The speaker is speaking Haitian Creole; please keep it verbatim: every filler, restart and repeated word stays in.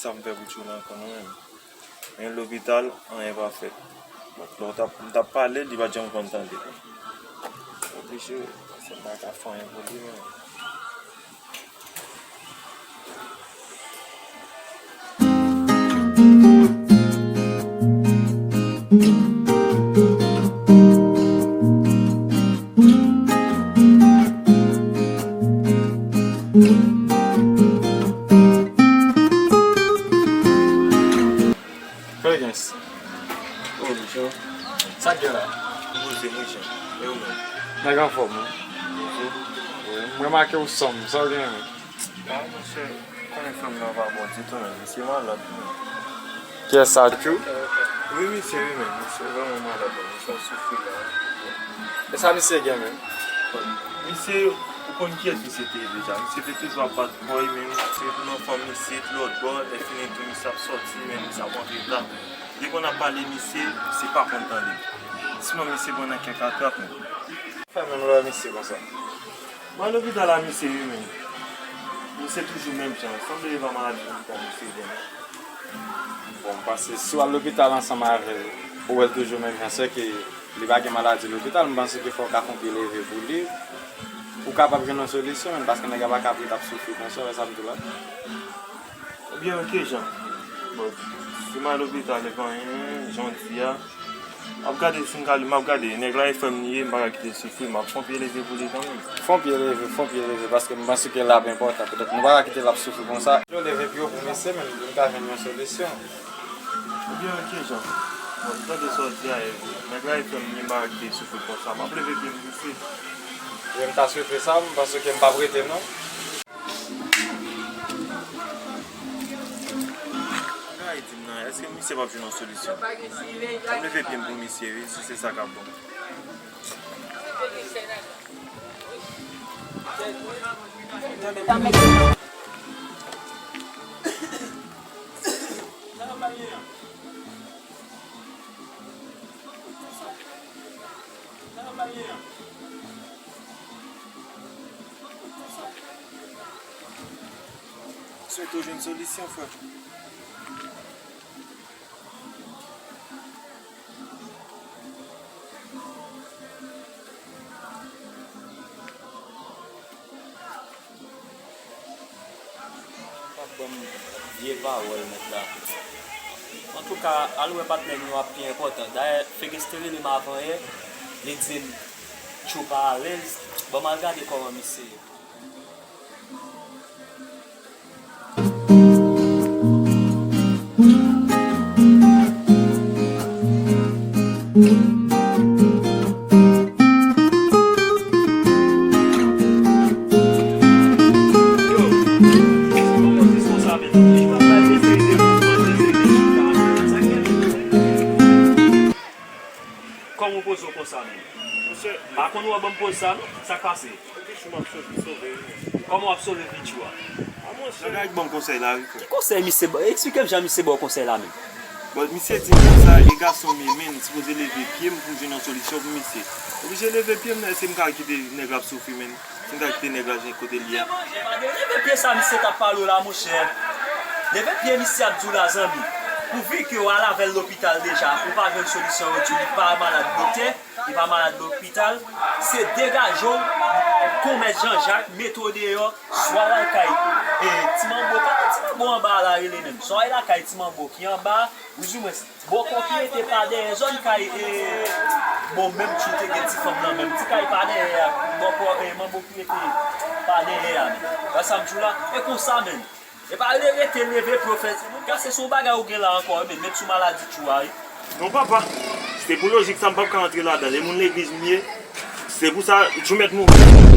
Sa m fè pou tchoul ankò non menm. Men lopital, anyen pa fèt. Donk, lè w t ap, m t ap pale, li pa t janm konn tande. Oblije, se m pa ka fè anyen pou li menm. Felgens. Oh, Micho. Sa k gen la? Poze, mwen jan. E ou menm? Nèg anfòm, wi. Wi, m remake w sanm. Sa w gen menm? Ah, monchè, konnen fanm nan pa bon ditou, menm. Misye malad, menm. Kiyès sa, Tchou? Wi, misye, wi, menm. Misye vrèman malad, menm. Misye ap soufri la. E sa misye gen, menm? Misye, ou konn kiyès misye te ye deja. Misye te toujou ap bat kò l, menm. Se nan fanm isit, lòt bò, lè fini tou, misye ap sòti, menm. Misye ap antre ta. Li konn ap pale misye, misye pa konn tande. Siman misye pran nan kèk atrap, menm. Fè menm lè misye konsa. Mwen lopital la, misye wi menm. Misye toujou menm jan. Sanble e pa maladi lopital misye gen non. Bon, m panse si w al lopital ansanm avè l, ou wè l toujou menm jan, sèke li pa gen maladi lopital, m panse ke fò w ka fè yon pye leve pou li, pou w kapab jwenn yon solisyon, menm, paske nèg la pa ka ret ap soufri konsa, w wè sa m di w la? Ebyen, oke, Jan. Bon, si m al lopital, e pa anyen, jan w di a, m ap gade si m ka, m ap gade, nèg la e frè m li ye, m pa ka kite l soufri, m ap fè yon pye leve pou li kanmenm. Fè yon pye leve, fè yon pye leve, paske m panse ke l ap enpòtan, petèt nou pa ka kite l ap soufri konsa. Yo leve pye w pou mesye, men nou ka jwenn yon solisyon. Ebyen, oke, Jan. Bon, m tande sa w di a, e, nèg la e frè m li ye, m pa ka kite l soufri konsa, m ap leve pye m pou mesye. Wi, m ta swete sa, m panse ke m p ap rete, non. Bagay di m nan, èske misye p ap jwenn yon solisyon? M leve pye m pou misye, wi, si se sa k ap bon. Swete w jwenn solisyon, frè. P ap ban m vye pawòl nèt la. Antouka, al wè patnè nou a pi enpòtan. Dayè, Fegens te rele m avanyè, li di m Tchou pa alèz. Ban m al gade kòman misye ye. Kòman w poze w konsa menm? Monchè, m pa konn ou ap ban m poz sa non. Sa k pase? Pichou m ap sove, sove wi. Kòman w ap sove Pichou a? A monchè, nèg la ki ban m konsèy la wi, frè. Ki konsèy misye ba w? Eksplike m jan misye ba w konsèy la menm. Bon, misye di m konsa, e gason m ye, men, m sipoze leve pye m pou m jwenn yon solisyon pou misye. Oblije leve pye m, èske m ka kite nèg la ap soufri, men? Si m ta kite nèg la jwenn kote l ye a. Leve pye sa misye t ap pale w la, monchè. Leve pye misye ap di w la, zanmi. Pouvi ke w al avè l lopital deja, ou pa jwenn solisyon, yo di w li pa malad doktè, li pa malad lopital, se degaje w, konmèt Jan Jak, mete w deyò, swa w al kay, e, Ti Manbo, pa Ti Manbo anba a la rele menm. Swa w al kay Ti Manbo ki anba a, ou di mwen, Bòkò ki rete pa dèyè zòn kay, e, bon, menm Tchou te gen ti fanm nan menm ti kay pa dèyè a, bòkò, e, manbo ki rete pa dèyè a, menm. Wè sa m di w la? E konsa, menm. E pa rete leve pye w fè, gade se yon bagay ou gen la ankò, wi, men met sou maladi Tchou a, wi. Non, papa. Se pou lojik sa, m p ap ka antre ladan l. E moun legliz m ye. Se pou sa, Tchou mèt mouri.